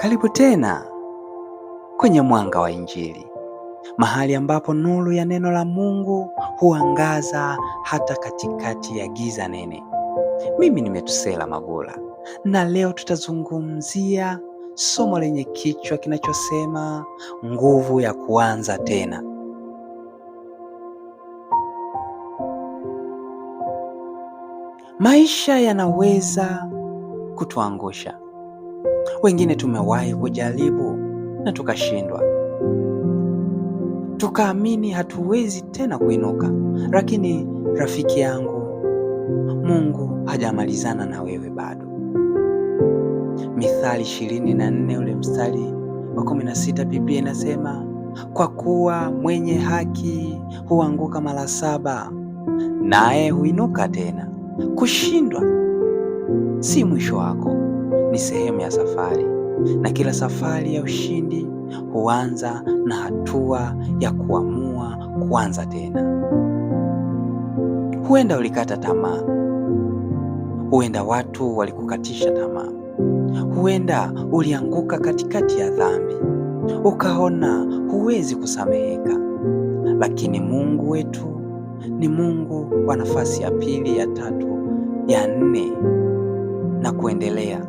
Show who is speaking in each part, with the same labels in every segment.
Speaker 1: Karibu tena kwenye Mwanga wa Injili, mahali ambapo nuru ya neno la Mungu huangaza hata katikati ya giza nene. Mimi ni Metusela Magula na leo tutazungumzia somo lenye kichwa kinachosema nguvu ya kuanza tena. Maisha yanaweza kutuangusha. Wengine tumewahi kujaribu na tukashindwa, tukaamini hatuwezi tena kuinuka. Lakini rafiki yangu, Mungu hajamalizana na wewe bado. Mithali 24 ule mstari wa 16, Biblia inasema kwa kuwa mwenye haki huanguka mara saba, naye huinuka tena. Kushindwa si mwisho wako, ni sehemu ya safari, na kila safari ya ushindi huanza na hatua ya kuamua kuanza tena. Huenda ulikata tamaa, huenda watu walikukatisha tamaa, huenda ulianguka katikati ya dhambi, ukaona huwezi kusameheka. Lakini Mungu wetu ni Mungu wa nafasi ya pili, ya tatu, ya nne na kuendelea,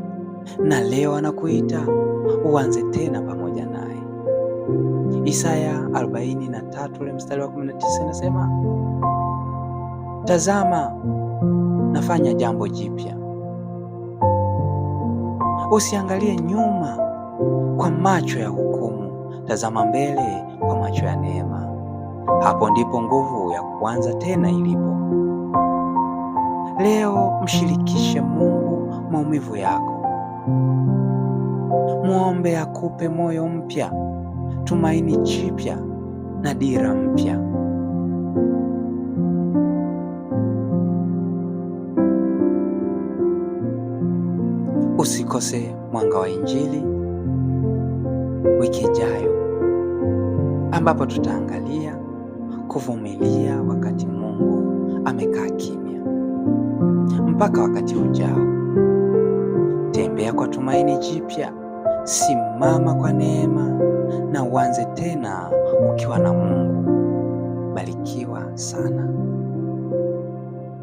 Speaker 1: na leo anakuita uanze tena pamoja naye. Isaya 43 ule mstari wa 19 inasema, tazama nafanya jambo jipya, usiangalie nyuma kwa macho ya hukumu, tazama mbele kwa macho ya neema. Hapo ndipo nguvu ya kuanza tena ilipo. Leo mshirikishe Mungu maumivu yako, muombe akupe moyo mpya, tumaini jipya na dira mpya. Usikose Mwanga wa Injili wiki ijayo, ambapo tutaangalia kuvumilia wakati Mungu amekaa kimya. Mpaka wakati ujao, tembea kwa tumaini jipya, simama kwa neema na uanze tena ukiwa na Mungu. Barikiwa sana.